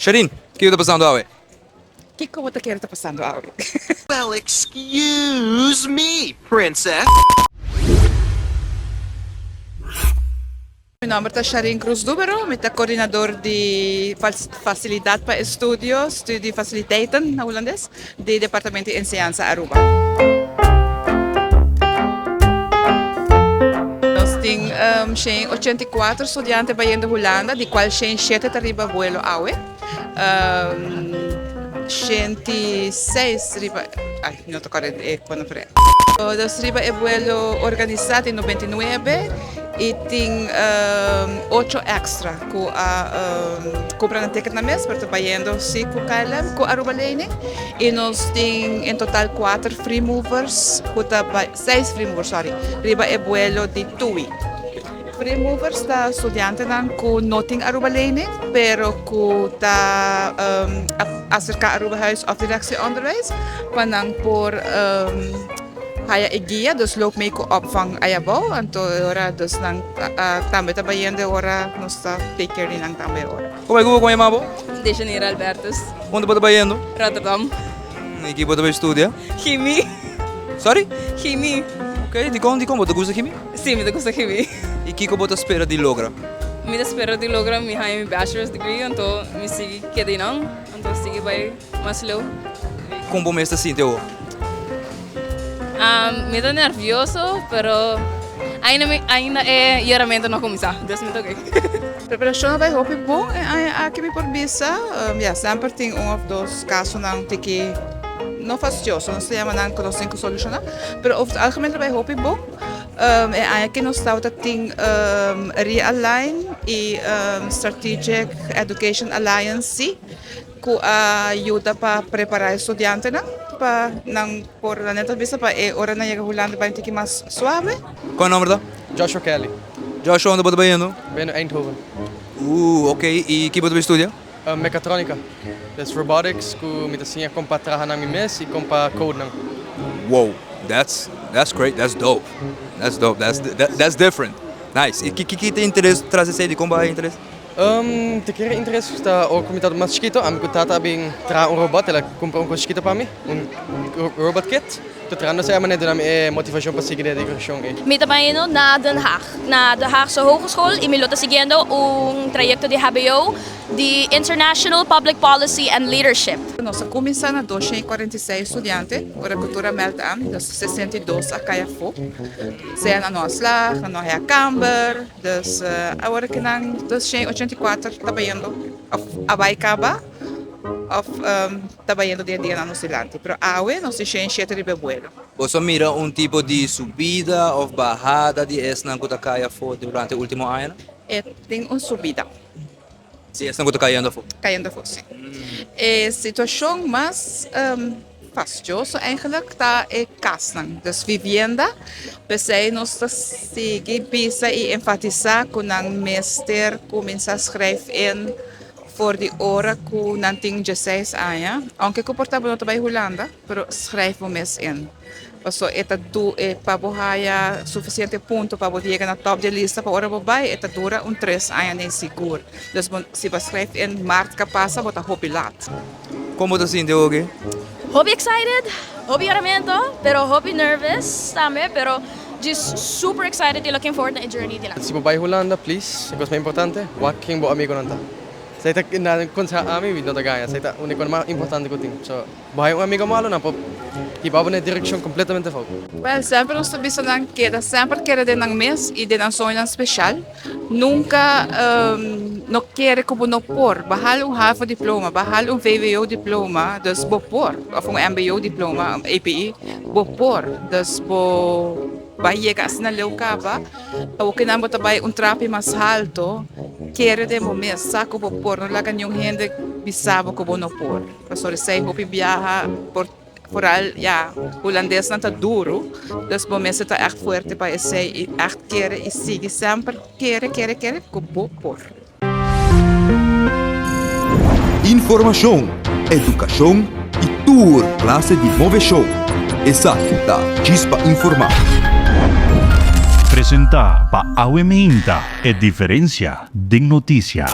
Sherine, kiko ta pasando awe? Kiko bo ta kere ta pasando awe? Well excuse me, princess. Mi nomber ta Sharine Cruz Dubero, mi ta coordinador di Facilidad pa Estudio, Studiefaciliteiten na Hulandes, di Departamento di Enseñansa Aruba. Nos tin 184 studiante bayendo Hulanda, di cual 107 ta riba vuelo awe. 106 riba, ay, no ta corda e cuanto. Nos riba e vuelo organisa tin 99 y tin ocho extra cu a cumpra nan ticket nan mes pero ta bayendo si cu KLM cu Aruba Lening y nos tin en total cuater free movers cu ta bay seis free movers sorry riba e vuelo di TUI. Free movers ta studiantenan cu no tin Aruba Lening pero cu ta acerca Arubahuis of Directie Onderwijs pa nan por haya e guia, dus loop mee cu opvang ayabou, anto e ora dus nan tambe ta bayendo e ora nos ta take care di nan tambe e ora. Como e cubo con yama bo? Dejanira Albertus. Unda bo ta bayendo? Rotterdam. Y ki bo ta bay studia? Chemie. Sorry? Chemie. Ok, dicon dicon bo ta gusta chemie? Si, mi ta gusta chemie. Y kico bo ta spera di logra? Mi ta spera di logra mi haya mi bachelor's degree, anto mi sigui keda einan, anto sigui bay mas leu. Con bo mes ta sinti awor? Mi ta nervioso, pero ainda mi ainda e yoramento no a cuminsa, dus mi ta oke. Preparacion a bay hopi bon e aña aki mi por bisa. Ya, semper tin un of dos casonan tiki no fastioso, nos ta yama nan cu nos tin cu soluciona, pero over het algemeen ta bay hopi bon. E aña aki nos tabata tin Realign y Strategic Education Alliance si cu a yuda pa prepara e studiantenan pa nan por nan ta bisa pa e ora nan yega Hulanda bai un tiki mas suave. Cual nomber ta? Joshua Kelly. Joshua unda bo ta bayendo? Bayendo Eindhoven. Ooh ok y ki bo ta bay studia? Mechatronica, des robotics cu mi ta siña con pa traha nan mi mes y con pa code nan. Wow that's that's great that's dope that's dope that's that's different nice y ki ki ta interes tras esey dicon bo a hay interes? Te kere interes ta ora cu mi tabata mas chikito ami cu tata a bin traha un robot el a cumpra un cos chikito pa mi un robot kit. Ta trahando esei a manera duna mi e motivashon pa sigui den e direkshon ei. Mi ta bayendo na Den Haag, na De Haagse Hogeschool y mi lo ta siguiendo un trayecto di hbo di International Public Policy and Leadership. Nos a cuminsa na 246 studiante, ora cu tur a meld aan, dus 62 a cay afo, sea nan no a slaag, nan no a haya camber, dus awor cu nan 284 ta bayendo of a bay caba of Ta bayendo den dianan nos dilanti, pero awe nos tin 107 riba e buelo. Boso a mira un tipo di subida of bahada di esnan ku ta kai afó durante e último añanan? E tin un subida. Di esnan ku ta kayendo afó? Kayendo afó, si. E situashon mas fastioso eigenlijk ta e kasnan, dus vivienda. P'esei nos ta sigui bisa i enfatisá ku nan mester kuminsá skrijf in For di ora ku nan tin dieseis aña, ounke ku por ta bo no ta bai Hulanda, pero schrijf bo mes in. Paso e ta du e pa bo haya sufisiente punto pa bo yega na top di e lista pa ora bo bai e ta dura un tres aña den sigur. Dus bo si bo schrijf in mart ka pasa bo ta hopi lat. Kon bo ta sinti oki? Hopi excited, hopi yoramento, pero hopi nervous tambe, pero djis super excited y looking forward na e journey dilanti. Si bo bai Hulanda, please, e kos mas importante, wak ken bo amigonan ta. Esei ta nan konseha ami, mi no ta gaña, esei ta uniko mas importante ku tin. So, bo haña un amigo malo, nan por hiba bo na e direkshon kompletamente fout. Wèl, semper nos ta bisa nan keda semper kere den nan mes i den nan soñonan speshal. Nunka no kere ku bo no por. Bo hal un havo diploma, bo hal un vwo diploma, dus bo por. Òf un mbo diploma, un EPI, bo por. Dus bo bai yega asina leu kaba. Awor ku nan bo ta bai un trapi mas halto, kere den bo mes, sa ku bo por. No laga niun hende bisa bo ku bo no por. Pasobra esei hopi biaha por foral ya hulandesnan ta duru, dus bo mester ta ègt fuerte pa esei i ègt kere i sigui semper kere kere kere ku bo por. Informashon, edukashon i tur klase di moveshon. Esaki ta Djis pa Informá. Presentá pa Awe Meinta, e diferensia den notisia.